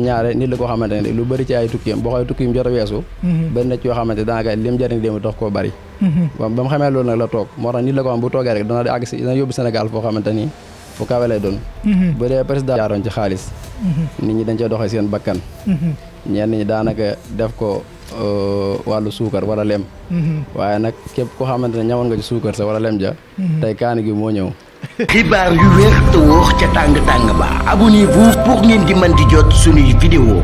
ñaare nit la koo xamante ne lu bëri ci ay tukkiyam boo xoolee tukkiyam jot a weesu bëri na ci yoo xamante daanaka lim jëriñ démb tax koo bëri ba mu xamee loolu nag la toog moo tax nit la ko xam bu toogee rek dana àgg si dana yóbbu Sénégal foo xamante ni fu kawe lay doon bu dee président jaaroon ci xaalis nit ñi dañ cee doxee seen bakkan ñenn ñi daanaka def ko wàllu suukar wala lem waaye nag képp koo xamante ne ñamoon nga ci suukar sa wala lem ja tey kaani gi moo ñëw xibaar yu wér te wóor ca tàng-tàng ba abonnez-vous pour ngeen di mën di jot suñuy vidéo.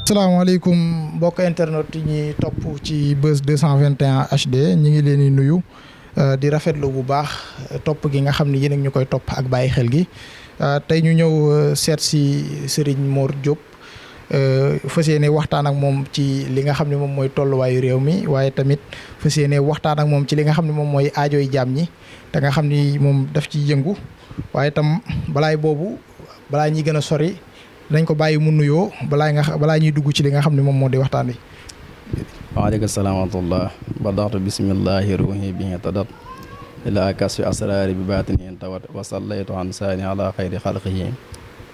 asalaamaaleykum mbokk internet yi ñuy topp ci Buzz 221 HD ñi ngi leen di nuyu di rafetlu bu baax topp gi nga xam ne yéen a ñu koy topp ak bàyyi xel gi tey ñu ñëw seet si Serigne Mor Diop fas yéene waxtaan ak moom ci li nga xam ne moom mooy tolluwaayu réew mi waaye tamit fas yéene waxtaan ak moom ci li nga xam ne moom mooy aajooy jaam ñi te nga xam ni moom daf ci yëngu waaye tam balaa ñuy gën a sori dañ ko bàyyi mu nuyoo balaa ñuy dugg ci li nga xam ne moom moo di waxtaan wi. waaleykum salaam wa rahmatullah badaxtu bismillahi ruuhi bihi tadat ila kasfi asraari bi baatini tawat wa sallaytu an saani ala xayri xalqihi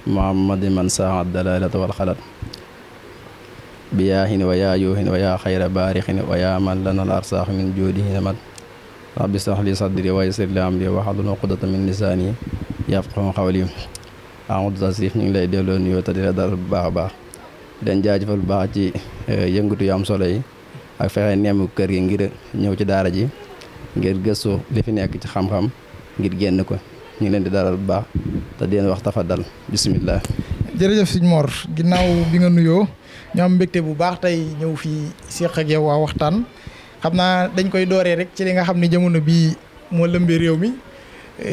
muhammadi man saa dalalata wal xalat bi yaahin wa yaa yoohin wa yaa xayra baarixin wa yaa man lana al arsaax min joodihi namat rabbi shrah li sadri wa yassir li amri wahlul uqdatan min lisaani yafqahu qawli Amadou Tasif ñu ngi lay delloo nuyoo te di la dalal bu baax a baax den jaajëfal bu baax ci yëngatu yu am solo yi ak fexe nemm kër gi ngir ñëw ci daara ji ngir gëstu li fi nekk ci xam-xam ngir génn ko ñu ngi leen di dalal bu baax te di leen wax tafadal bisimilah. jërëjëf sëñ Mor ginnaaw bi nga nuyoo ñu am mbégte bu baax tey ñëw fii seq ak yow waa waxtaan xam naa dañ koy dooree rek ci li nga xam ne jamono bii moo lëmbee réew mi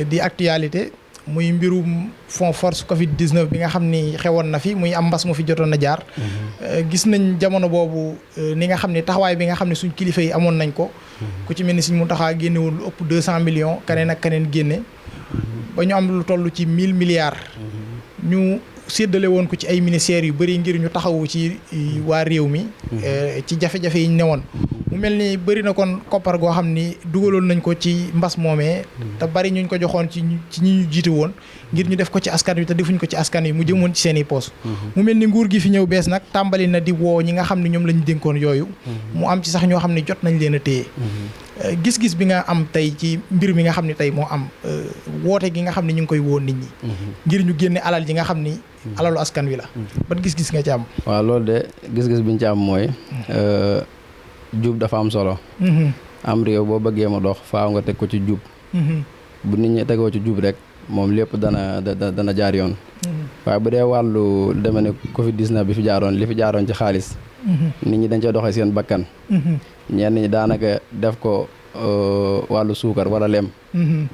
di actualité. muy mbirum fond force Covid 19 bi nga xam ni xewoon na fi muy am mbas mu fi jotoon na jaar. gis nañ jamono boobu ni nga xam ne taxawaay bi nga xam ne suñ kilifa yi amoon nañ ko. ku ci mel ni suñ Mountakha génne woon lu ëpp 200 millions keneen ak keneen génne. ba ñu am lu toll ci 1000 milliards. ñu séddale woon ko ci ay ministères yu bëri ngir ñu taxawu ci waa réew mi. ci jafe-jafe yi ñu newoon. mu mel ni bëri na kon koppar goo xam ni dugaloon nañ ko ci mbas moomee te bari ñuñ ko joxoon ci ñi ñu jiite woon ngir ñu def ko ci askan wi te defuñ ko ci askan wi mu jëmoon ci seen i poos mu mel ni nguur gi fi ñëw bees nag tàmbali na di woo ñi nga xam ne ñoom lañ dénkoon yooyu mu am ci sax ñoo xam ne jot nañ leen a téye gis-gis bi nga am tey ci mbir mi nga xam ne tey moo am woote gi nga xam ne ñu ngi koy woo nit ñi ngir ñu génne alal ji nga xam ni alalu askan wi la ban gis-gis nga ci am. waaw loolu de gis-gis bi ñu ci am mooy jub dafa am solo. am réew boo bëggee mu dox faaw nga teg ko ci jub. bu nit ñi tegoo ci jub rek moom lépp dana jaar yoon. waaye bu dee wàllu deme ne Covid 19 bi fi jaaroon li fi jaaroon ci xaalis. nit ñi dañ cee doxee seen bakkan. ñenn ñi daanaka def ko wàllu suukar wala lem.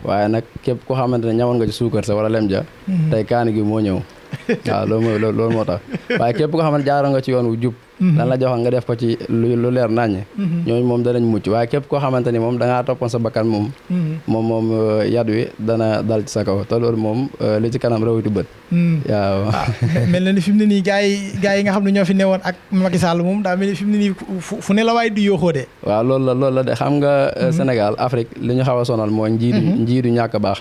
waaye nag képp koo xamante ne ñamoon nga ci suukar sa wala lem ja. tey kaani gi moo ñëw. waaw loolu moo tax waaye képp koo xam ne jaaroon nga ci yoon wu jub dan la joxoon nga def ko ci lu leer naññ ñooñu moom danañ mucc waaye képp koo xamante ni moom da ngaa toppoon sa bakkan moom yad wi dana dal ci sa kaw te loolu moom li ci kanam rawitu bët waaw mel na ni fi mu ne nii gaa yi nga xam ne ñoo fi newoon ak Macky Sall moom daa mel ni fi mu ne nii fu ne la waaye di yooxoo de waaw loolu la de xam nga Sénégal Afrique li ñu xaw a sonal mooy njiidu ñàkk baax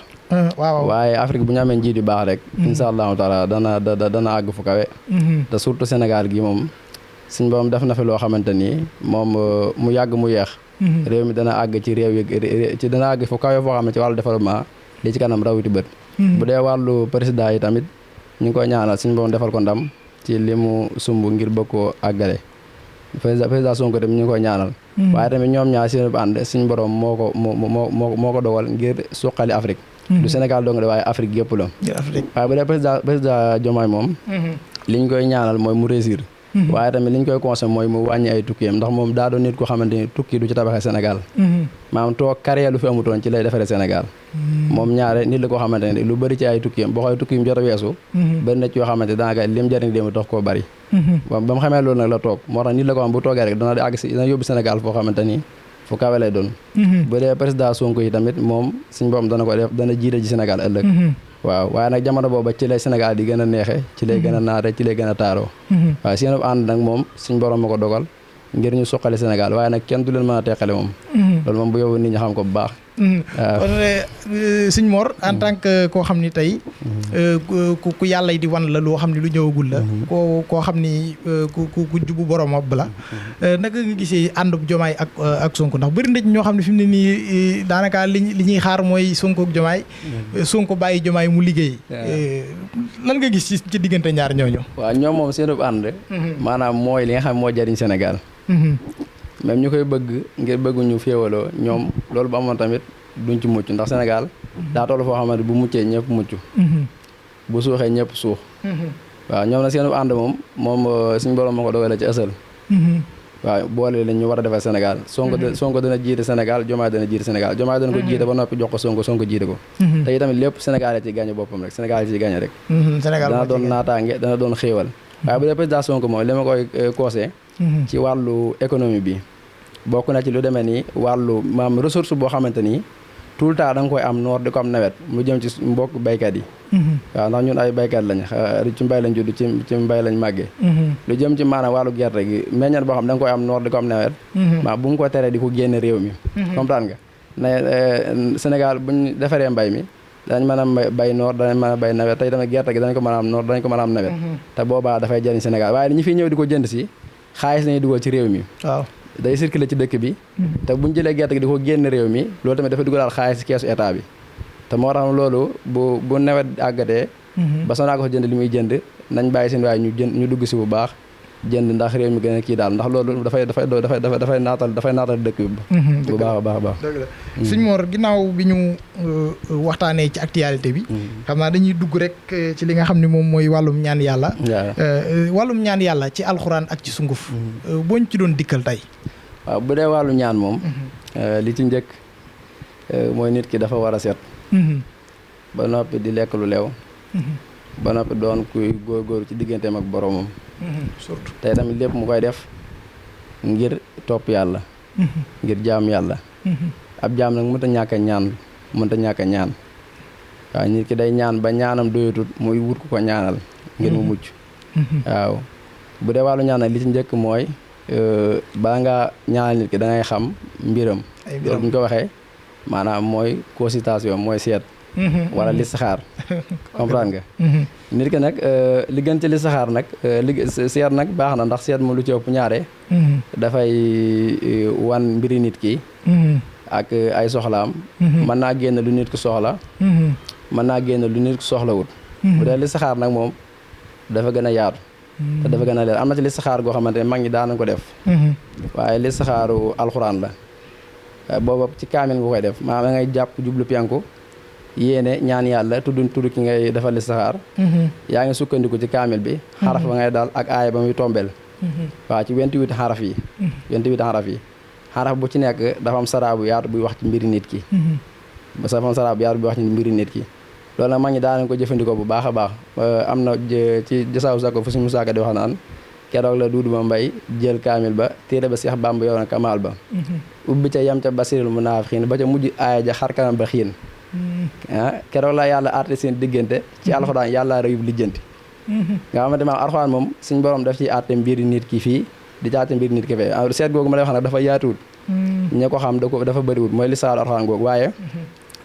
waaw waaye Afrique bu ñu amee njiit yu baax rek insha allahu taala dana àgg fu kawe te surtout Sénégal gi moom suñ borom def na fi loo xamante ni moom mu yàgg mu yeex réew mi dana àgg ci réew yi ci dana àgg fu kawe foo xam ne ci wàllu développement li ci kanam rawiti bët bu dee wàllu président yi tamit ñu ngi koy ñaanal suñ borom defal ko ndam ci li mu sumb ngir bëgg koo àggale président Sonko tamit ñu ngi koy ñaanal waaye tamit ñoom ñaar seen ànd suñ borom moo ko dogal ngir suqali Afrique du Sénégal dong de waaye Afrique yëpp la waaye bu dee président Diomaye moom liñ koy ñaanal mooy mu réussir waaye tamit liñ koy conseil mooy mu wàññi ay tukkiyam ndax moom daa doon nit ko xamante ni tukki du ci tabaxee Sénégal maanaam toog carrière lu fi amutoon ci lay defaree Sénégal moom ñaare nit la koo xamante ne lu bëri ci ay tukkiyam boo xoolee tukkiyam jot a weesu bëri na ci yoo xamante daanaka lim jëriñ démb tax koo bëri ba mu xamee loolu nag la toog moo tax nit la ko xam bu toogee rek dana àgg si dana yóbbu Sénégal foo xamante ni fu kawe lay doon bu dee président Sonko yi tamit moom suñ borom dana ko def dana jiite ji Sénégal ëllëg waaw waaye nag jamono booba ci lay Sénégal di gën a neexe ci lay gën a naate ci lay gën a taaroo waaye seen ànd nag moom suñ borom ma ko dogal ngir ñu suqali Sénégal waaye nag kenn du leen mën a teqale moom loolu moom bu yow nit ñi xam ko bu baax kon sëñ Mor en tant que koo xam ni tey ku yàlla di wan la loo xam ni lu ñëwagul la koo xam ni ku jubu borom ab la naka nga gisee ànd Diomaye ak Sonko ndax bëri na ñoo xam ne fi mu ne nii daanaka li ñuy xaar mooy Sonko ak Diomaye Sonko bàyyi Diomaye mu liggéey lan nga gis ci diggante ñaar ñooñu. waaw ñoom moom seen ànd maanaam mooy li nga xam moo jariñ Sénégal même ñu koy bëgg ngir bëgguñu féewaloo ñoom loolu bu amoon tamit duñ ci mucc ndax Sénégal daa toll foo xamante bu muccee ñëpp mucc bu suuxee ñëpp suux waaw ñoom nag seen ànd moom suñu borom moo ko dogalee ci ësal waaw boole lañ ñu war a defal Sénégal Sonko dana jiite Sénégal Diomaye dana jiite Sénégal Diomaye dana ko jiite ba noppi jox ko Sonko jiite ko te itamit lépp Sénégal ci gàñe boppam rek Sénégal ci gàñe rek dana doon naataange dana doon xéewal waaye bu dee président Sonko moom li ma koy conseillé ci wàllu économie bi bokk na ci lu demee ni wàllu maam ressource boo xamante ni tout le temps da nga koy am noor di ko am nawet mu jëm ci mbokk baykat yi waaw ndax ñun ay baykat lañ ci mbay lañ judd ci mbay lañ màggee lu jëm ci maanaam wàllu gerte gi meññat boo xam da nga koy am noor di ko am nawet maa bu mu ko teree di ko génne réew mi comprendre nga ne Sénégal buñ defaree mbay mi danañ mën a bay noor danañ mën a bay nawet tey tamit gerte gi danañ ko mën a am noor danañ ko mën a am nawet te boobaa dafay jëriñ Sénégal waaye ñi fiy ñëw di ko jënd si xaalis lañuy dugal ci réew mi waaw day circuler ci dëkk bi te buñ jëlee gerte gi di ko génn réew mi loolu tamit dafa dugalaal xaalis ci keesu état bi te moo tax loolu bu nawet àggatee ba sonaa ko jënd li muy jënd nañ bàyyi seen waaye ñu dugg si bu baax jënd ndax réew mi gën a kii daal ndax loolu dafay naatal dëkk bi bu baax a baax a baax dëgg la sëñ Mor ginnaaw bi ñu waxtaanee ci actualité bi xam naa dañuy dugg rek ci li nga xam ne moom mooy wàllum ñaan yàlla wàllum ñaan yàlla ci alxuraan ak ci sunguf booñ ci doon dikkal tey waaw bu dee wàllu ñaan moom li ci njëkk mooy nit ki dafa war a set ba noppi di lekk lu leew ba noppi doon kuy góorgóorlu ci digganteem ak boromam surtout tey tamit lépp mu koy def ngir topp yàlla ngir jaam yàlla ab jaam nag mënta ñàkk a ñaan waaw nit ki day ñaan ba ñaanam doyatut muy wut ku ko ñaanal ngir mu mucc waaw bu dee wàllu ñaan nag li ci njëkk mooy bala nga ñaanal nit ki da ngay xam mbiram loolu bu ñu ko waxee maanaam mooy consultation mooy seet wala listixaar comprendre nga nit ki nag li gën ci listixaar nag seet nag baax na ndax seet moom lu ci ëpp ñaare dafay wan mbiri nit ki ak ay soxlaam mën naa génn lu nit ki soxla mën naa génn lu nit ki soxlawut bu dee listixaar nag moom dafa gën a yaatu te dafa gën a leer am na ci listixaar goo xamante ne mag ñi daanañ ko def waaye listixaaru alxuraan la booba ci kaamil nga koy def maanaam da ngay jàpp jublu penku yéene ñaan yàlla tudd ki ngay defal listixaar yaa ngi sukkandiku ci kaamil bi xaraf ba ngay daal ak aaya ba muy tombeel waaw ci 28 xaraf yi 28 xaraf yi xaraf bu ci nekk dafa am saraabu yaatu buy wax ci mbiri nit ki dafa am saraabu yaatu buy wax ci mbiri nit ki loolu nag mag ñi daanañ ko jëfandikoo bu baax a baax am na ci jasaaw sako fu suñu musaaka di wax naan keroog la Duudu Mbay jël kaamil ba téere ba Seex Bàmba yoon kamaal ba ubbi ca yam ca basirul munaafiqiin ba ca mujj aaya ja xar kanam ba xiin keroog la yàlla àtte seen diggante ci alxuraan yàlla rëyub lijjanti nga xamante maam alxuraan moom suñ borom daf ciy àtte mbiri nit ki fii di ci àtte mbiri nit ki fee seet googu ma lay wax nag dafa yaatuwut ña ko xam dafa bëriwut mooy li saar alxuraan googu waaye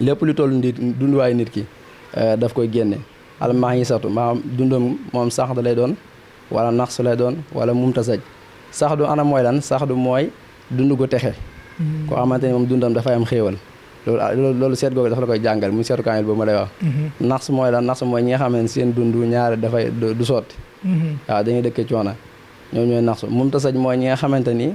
lépp lu toll nit dunduwaay nit ki daf koy génne almaax yi satu maanaam dundam moom sax da lay doon wala nax su lay doon wala mumtasaj sax du ana mooy lan sax du mooy dund gu texe koo xamante ni moom dundam dafay am xéewal loolu seet googu dafa la koy jàngal muy seetu kaamil boobu ma lay wax nax mooy lan nax mooy ñi nga xam ne seen dund ñaare dafay du sotti waaw dañuy dëkkee coona ñoom ñooy nax mumtasaj mooy ñi nga xamante ni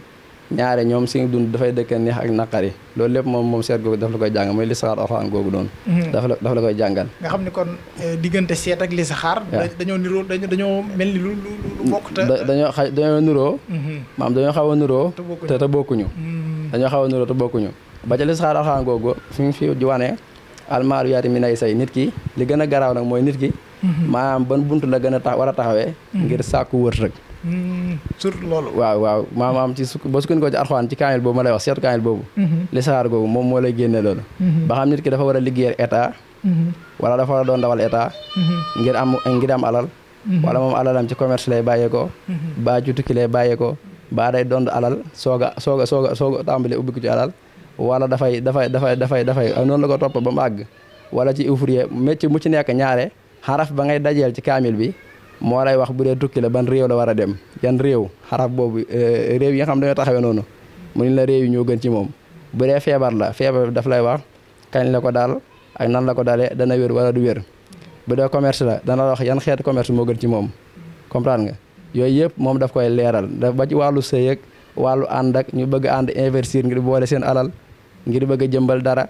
ñaare ñoom seen dund dafay dëkkee neex ak naqari loolu lépp moom seet googu dafa la koy jàngal mooy listixaar alxuraan googu doon dafa la koy jàngal nga xam ne kon diggante seet ak listixaar dañoo niroo dañoo mel ni lu bokk te dañoo nuroo maam dañoo xaw a nuroo te bokkuñu dañoo xaw a nuroo te bokkuñu ba ca listixaar alxuraan googu fi di wane almaaru yaati mi nay say nit ki li gën a garaaw nag mooy nit ki maanaam ban bunt la gën a war a taxawee ngir sàkku wërsëg surtout loolu waaw maanaam ci boo sukkandikoo ci alxuraan ci kaamil boobu ma lay wax seetu kaamil boobu listixaar googu moom moo lay génne loolu ba xam nit ki dafa war a liggéeyal état wala dafa war a doon dawal état ngir am alal wala moom alalam ci commerce lay bàyyeekoo baa ci tukki lay bàyyeekoo baa day doon alal soog a tàmbale ubbi ko ci alal wala dafay noonu la ko topp ba mu àgg wala ci ouvrier métier mu ci nekk ñaare xaraf ba ngay dajeel ci kaamil bi moo lay wax bu dee tukki la ban réew la war a dem yan réew xaraf boobu réew yi nga xam dañoo taxawee noonu mu ni la réew yi ñoo gën ci moom bu dee feebar la feebar bi daf lay wax kañ la ko daal ak nan la ko dalee dana wér wala du wér bu dee commerce la dana la wax yan xeetu commerce moo gën ci moom comprendre nga yooyu yëpp moom daf koy leeral ba ci wàllu sëy ak wàllu ànd ak ñu bëgg ànd investir ngir boole seen alal ngir bëgg a jëmbal dara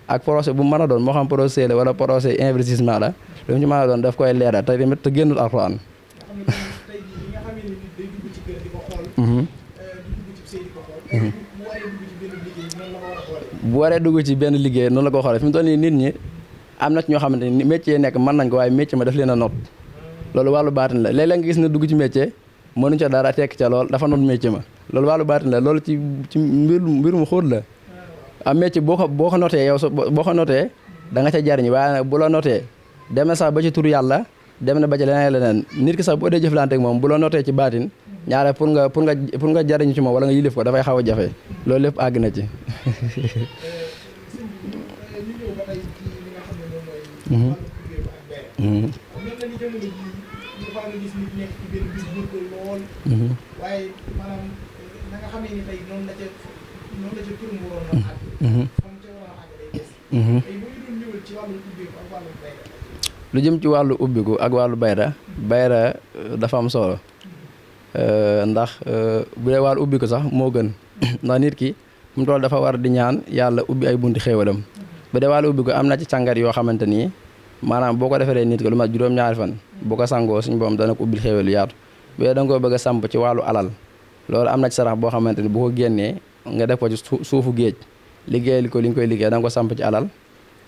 ak projet bu mën a doon moo xam projet la wala projet investissement la lu mu ci mën a doon daf koy leeral te tamit te génnul alxuraan. bu waree dugg ci benn liggéey noonu la ko xoolee fi mu toll nii nit ñi am na ci ñoo xamante ni métier nekk mën nañ ko waaye métier ma daf leen a not loolu wàllu baatin la léeg-léeg nga gis ne dugg ci métier mënuñ ca dara tekk ca lool dafa not métier ma loolu wàllu baatin la loolu ci mbir mu xóot la am métier boo ko notee yow boo ko notee da nga ca jariñ waaye nag bu la notee dem na sax ba ci tur yàlla dem na ba ci leneen nit ki sax boo dee jëflante ak moom bu la notee ci baatin ñaare pour nga jariñu ci moom wala nga yilif ko dafay xaw a jafe loolu lépp àgg na ci waaye maanaam na nga xamee ni tey noonu la ca turum waroon na àgg comme ca waroon a àgg day des tey bu ñu doon ñëwal ci wàllu ubbeeku ak wàllu bayra lu jëm ci wàllu ubbiku ak wàllu bayra dafa am solo ndax bu dee wàllu ubbiku sax moo gën ndax nit ki mu toll dafa war di ñaan yàlla ubbi ay bunti xéewalam bu dee wàllu ubbiku am na ci càngat yoo xamante nii maanaam boo ko defaree nit ki lu mat juróom-ñaari fan bu ko sangoo suñu boom dana ko ubbil xéewal yaatu bu dee da nga ko bëgg a samp ci wàllu alal loolu am na ci sarax boo xamante ni bu ko génnee nga def ko ci suufu géej liggéeyal ko li nga koy liggéey da nga ko samp ci alal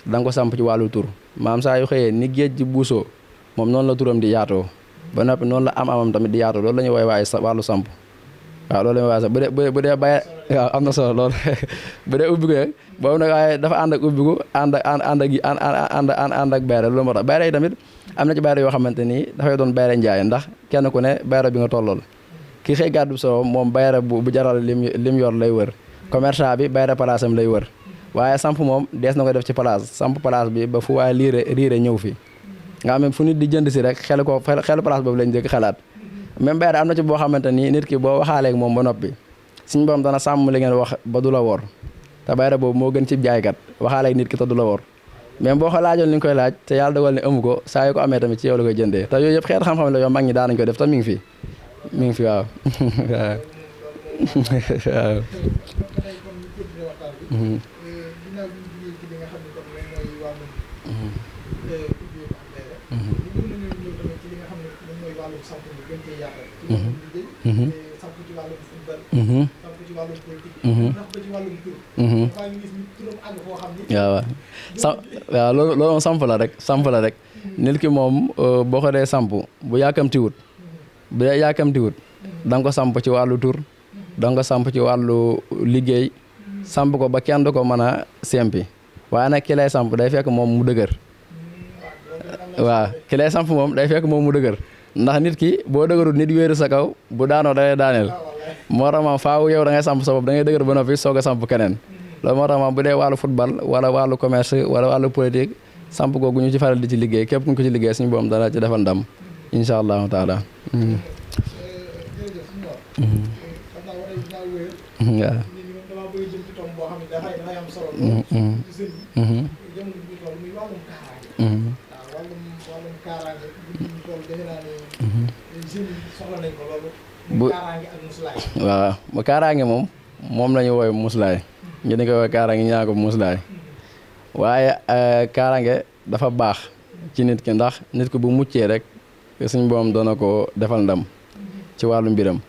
da nga ko samp ci wàllu tur maam saa yu xëyee ni géej ji buusoo moom noonu la turam di yaatoo ba noppi noonu la amam tamit di yaatoo loolu la ñuy woy waaye wàllu samp waaw loolu la ñuy waaye sax bu dee bay waaw am na solo lool bu dee ubbiku rek boobu nag waaye dafa ànd ak ubbiku ànd ak bayra loolu moo tax bayra yi tamit am na ci bayra yoo xamante nii dafay doon bayra njaay ndax kenn ku ne bayra bi nga tollool ki xëy gàddu soo moom bayra bu jaral lim yor lay wër commerçant bi bayra place am lay wër waaye samp moom dees na ko def ci place samp place bi ba fu waaye riire ñëw fi nga xam ne fu nit di jënd si rek xelu place boobu lañ jëkk xalaat même bayra am na ci boo xamante ni nit ki boo waxaaleeg moom ba noppi suñ borom dana sàmm li ngeen wax ba du la wor te bayra boobu moo gën ci jaaykat waxaaleeg nit ki te du la wor même boo ko laajoon li nga koy laaj te yàlla dogal ne amu ko saa yu ko amee tamit ci yow la koy jëndee te yooyu yëpp xeet xam-xam la yow mag ñi daan nañ ko def te mi ngi fi waaw waaw waaw loolu moom samp la rek nit ki moom boo ko dee samp bu yàkkamtiwut da nga ko samp ci wàllu tur da nga ko samp ci wàllu liggéey samp ko ba kenn du ko mën a sempi waaye nag ki lay samp day fekk moom mu dëgër waaw ki lay samp moom day fekk moom mu dëgër ndax nit ki boo dëgërul nit wéeru sa kaw bu daanoo da lay daaneel moo tax maam faaw yow da ngay samp sa bopp da ngay dëgër ba noppi soog a samp keneen loolu moo tax maam bu dee wàllu football wala wàllu commerce wala wàllu politique samp googu ñu ci faral di ci liggéey képp ku ñu ko ci liggéey suñu boom dana ci defal ndam incha allahu taala waaw ba kaaraange moom la ñu woowe muslaay ñu dañ koy woowe kaaraange ñu naan ko muslaay waaye kaaraange dafa baax ci nit ki ndax nit ki bu muccee rek suñ boom doona ko defal ndam ci wàllu mbiram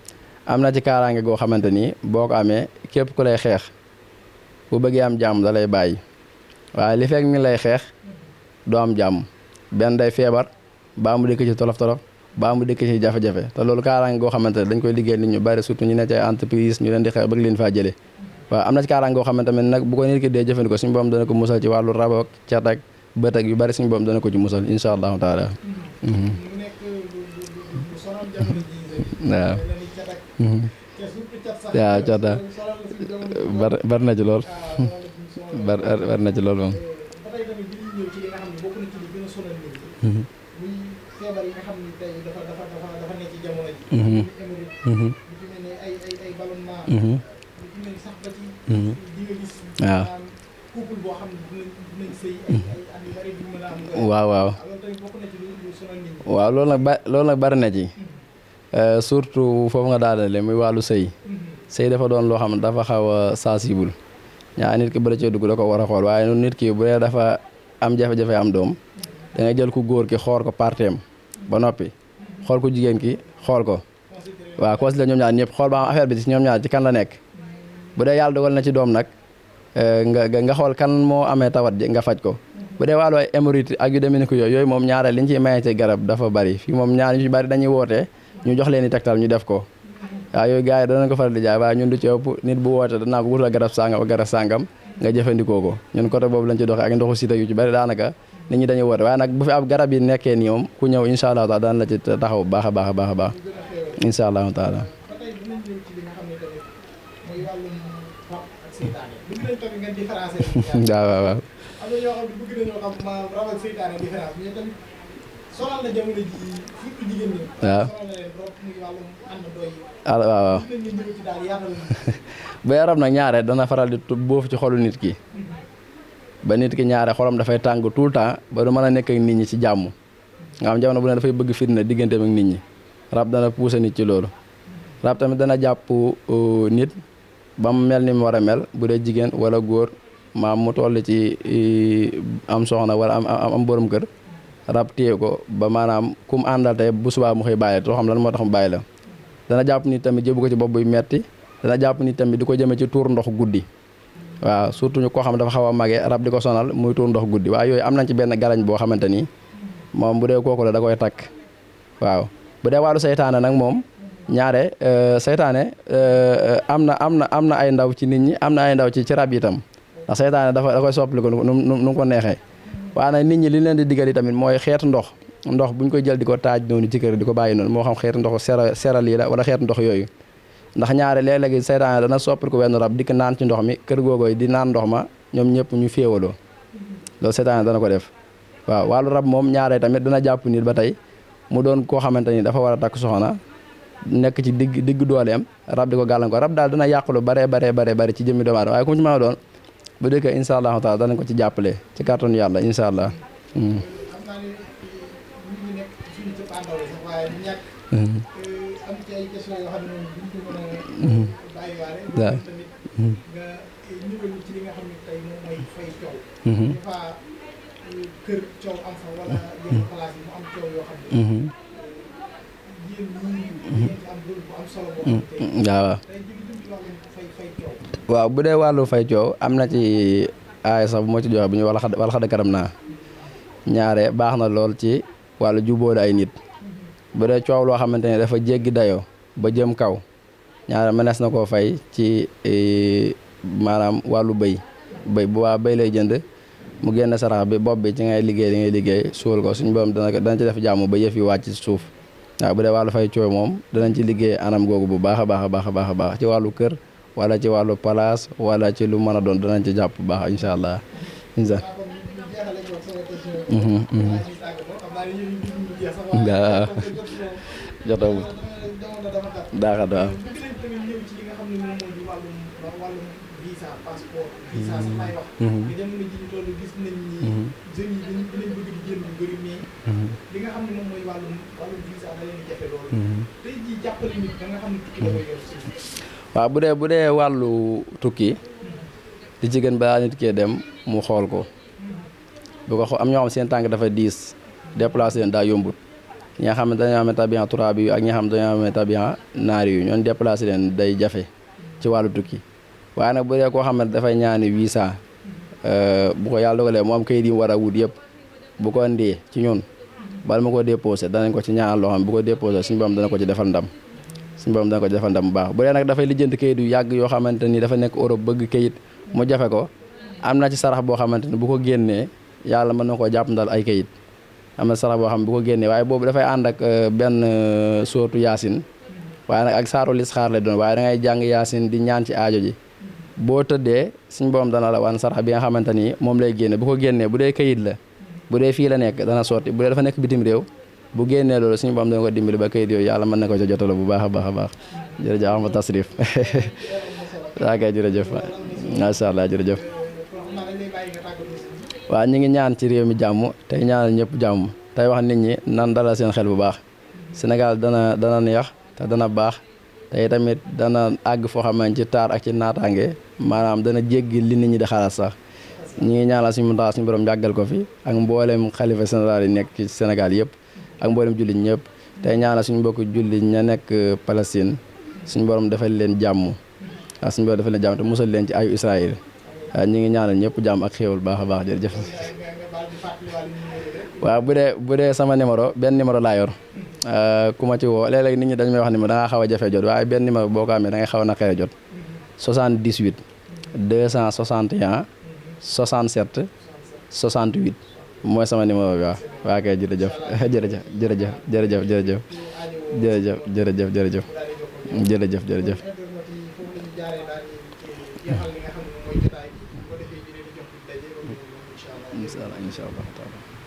am na ci kaaraange goo xamante ni boo ko amee képp ku lay xeex bu bëggee am jàmm da lay bàyyi waaye li fekk mi lay xeex doo am jàmm benn day feebar baa mu dëkk ci tolof-tolof baa mu dëkk ci jafe-jafe te loolu kaaraange goo xamante ne dañ koy liggéey nit ñu bari surtout ñu ne ci entreprise ñu leen di xeex bëgg leen faa jëlee waaw am na ci kaaraange goo xamante ne nag bu ko nit ki dee jëfandikoo suñu boom dana ko musal ci wàllu rab ak cat ak bët ak yu bari suñu boom dana ko ci musal insha allahu taala waaw waaw cota bar na ci lool bar na ci lool moom. ba tey tamit bi ñuy ñëw ci li nga xam ne bokk na ci li gën a sonal nit ñi. muy feebar yi nga xam ne tey dafa nekk ci jamono ji. muy hémorroïde. lu ci mel ne ay ballonnement. lu ci mel ni sax ba ci. di nga gis. waaw couple boo xam ne dinañ sëy ay at yu bari duñ mën a am. waaw waaw loolu tamit bokk na ci lu sonal nit ñi. waaw loolu nag bari na ci. surtout foofu nga daanale muy wàllu sëy. sëy dafa doon loo xam ne dafa xaw a sensible. ñaa nit ki bu la cee dugg da ko war a xool waaye nit ki bu dee dafa am jafe-jafe am doom da nga jël ku góor ki xool ko parteem ba noppi xool ku jigéen ki xool ko waaw considéré ñoom ñaar ñëpp xool ba am affaire bi ci ñoom ñaar ci kan la nekk bu dee yàlla dogal na ci doom nag nga xool kan moo amee tawat ji nga faj ko bu dee wàllu ay hémorroïde ak yu demee ni ko yooyu moom ñaareel liñ ciy maye ci garab dafa bari fii moom ñaar ñu ci bari dañuy wootee ñu jox leen i tegtal ñu def ko waaw yooyu gars yi danañ ko faral di jaay waaye ñun du ci ëpp nit bu woote danaa ko wutal garab sàngam nga jëfandikoo ko ñun côté boobu lañ ci doxee ak ndoxu sita yu ci bari daanaka nit ñi dañuy woote waaye nag bu fi ab garab yi nekkee nii moom ku ñëw incha allah taala daan la ci taxaw bu baax a baax a baax a baax incha allahu taala. ba tey dinañ ñëw ci li nga xam ne tamit mooy wàllum rab ak seytaane bëgg nañ tamit ngeen différencier. waaw waaw. am na ñoo xam ne bëgg nañoo xam maanaam rab ak seytaane différence mais tamit sonal na jamono ji surtout jigéen ñi. waaw sonal na leen trop muy wàllum àndandoo yi. waaw waaw. bëgg nañ ngeen ñëw ci daal yaatal bu yaram nag ñaare dana faral di boofu ci xolu nit ki ba nit ki ñaare xolam dafay tàng tout le temps ba du mën a nekk ak nit ñi ci jàmm nga xam jamono bu ne dafay bëgg fitna digganteem ak nit ñi rab dana pousser nit ci loolu rab tamit dana jàpp nit ba mu mel ni mu war a mel bu dee jigéen wala góor maam mu toll ci am soxna wala am borom kër rab téye ko ba maanaam ku mu àndal tey bu subaa mu xëy bàyyi too xam lan moo tax mu bàyyi la dana jàpp nit tamit jëbu ko ci bopp buy metti dana jàpp nit tamit di ko jëme ci tuur ndox guddi waaw surtout ñu koo xam dafa xaw a magee rab di ko sonal muy tuur ndox guddi waaye yooyu am nañ ci benn galañ boo xamante ni moom bu dee kooku la da koy takk waaw bu dee wàllu seytaane nag moom ñaare seytaane am na ay ndaw ci nit ñi am na ay ndaw ci rab yi itam ndax seytaane da koy soppali ko nu ko neexee waaye nag nit ñi li leen di digal yi tamit mooy xeetu ndox buñ koy jël di ko taaj noonu ci kër di ko bàyyi noonu moo xam xeetu ndox seral yi la wala xeetu ndox yooyu ndax ñaare léeg-léegi seytaane dana soppali ko wenn rab dikk naan ci ndox mi kër googooy di naan ndox ma ñoom ñëpp ñu féewaloo loolu seytaane dana ko def waaw wàllu rab moom ñaare tamit dana jàpp nit ba tey mu doon koo xamante ni dafa war a takk soxna nekk ci digg dooleem rab di ko gàllankoor rab daal dana yàqulu bare ci jëmmi doomu aadama waaye ku mu ci mën a doon bu dëkkee incha allahu taala danañ ko ci jàppale ci kàttanu yàlla incha allah. xam naa ne ñu nekk suñu cëppaandaw la sax waaye ñu ñàkk am ci ay question yoo xam ne moom duñ ko mën a bàyyiwaale waaw tamit nga ñëwal ci li nga xam ne tey moom mooy fay coow des fois kër coow am fa wala yenn place yi mu am coow yoo xam ne yéen ñii ngeen ci am rôle bu am solo boo xam ne waaw tey jigi jëm ci wàllum fay coow waaw bu dee wàllu fay coow am na ci aay sax bu ma ci joxe bu ñu wala xad karam naa ñaare baax na lool ci wàllu jubóole ay nit bu dee coow loo xamante ne dafa jéggi dayoo ba jëm kaw ñaare mënees na koo fay ci maanaam wàllu bëy bu waa bëy lay jënd mu génn sarax bi bopp bi ci ngay liggéey suul ko suñu borom dana ci def jàmm ba yëf yi wàcc ci suuf waaw bu dee wàllu fay coow moom danañ ci liggéey anam googu bu baax a baax ci wàllu kër wala ci wàllu place wala ci lu mën a doon danañ ci jàpp bu baax incha allah. waaw jotaw daaxat waaw. visa passeport visa sax lay wax nga jamono ji ñu toll gis nañ ni jeunes yi dinañ bëgg di génn yu bëri mais li nga xam ne moom mooy wàllum visa da leen jafe loolu tey jii jàppale nit da nga xam ne tukki da koy yor si waaw bu dee wàllu tukki di ci gën balaa nit kee dem mu xool ko bu ko am ñoo xam seen tànk dafa diis déplacé leen daa yombut ñi nga xam ne dañoo amee tabian turaab yu ak ñi nga xam ne dañoo amee tabian naari yu ñoon déplacé leen day jafe ci wàllu tukki waaye nag bu dee koo xam ne dafay ñaani visa bu ko yàlla dogalee mu am kayit yi mu war a wut yëpp bu ko ndee ci ñun bala ma ko déposé danañ ko ci ñaanal loo xam ne bu ko déposé suñu borom dana ko ci defal ndam bu baax bu dee nag dafay lijjanti kayit yu yàgg yoo xamante ni dafa nekk Europe bëgg kayit mu jafe ko am na ci sarax boo xamante ni bu ko génnee yàlla mën na koo jàpp ndal ay kayit am na sarax boo xam ne bu ko génnee waaye boobu dafay ànd ak benn sootu yaasin waaye nag ak saaru lisxaar lay doon waaye da ngay jàng yaasin di ñaan ci aajo ji boo tëddee suñ borom dana la wan sarax bi nga xamante ni moom lay génne bu ko génnee bu dee kayit la bu dee fii la nekk dana sotti bu dee dafa nekk bitim réew bu génnee loolu suñu borom dana ko dimbali ba kayit yooyu yàlla mën na ko ca jotalo bu baax a baax a baax jërëjëf Ahmad Tasrif daa kay jërëjëf macha allah jërëjëf waaw ñu ngi ñaan ci réew mi jàmm tey ñaanal ñëpp jàmm tey wax nit ñi nan dalal seen xel bu baax Sénégal dana neex te dana baax te tamit dana àgg foo xamante ci taar ak ci naataange maanaam dana jéggi li nit ñi di xalaat sax ñi ngi ñaanal suñu muntaxaa suñu borom yàggal ko fi ak mboolem xalifa général yi nekk ci Sénégal yëpp ak mboolem jullit ñëpp tey ñaanal suñu mbokk jullit ña nekk Palestine suñu borom defal leen jàmm waaw suñu borom defal leen jàmm te musal leen ci ayu Israël waaw ñi ngi ñaanal ñëpp jàmm ak xéewal baax a baax jërëjëf waaw bu dee sama numéro benn numéro laa yor ku ma ci woo léeg-léeg nit ñi dañ may wax ni ma da ngaa xaw a jafe jot waaye benn numéro boo ko amee da ngay xaw a naqaree jot 78 261 67 68 mooy sama numéro bi waaw waa kay jërëjëf jërëjëf jërëjëf jërëjëf jërëjëf jërëjëf jërëjëf jërëjëf jërëjëf jërëjëf incha allah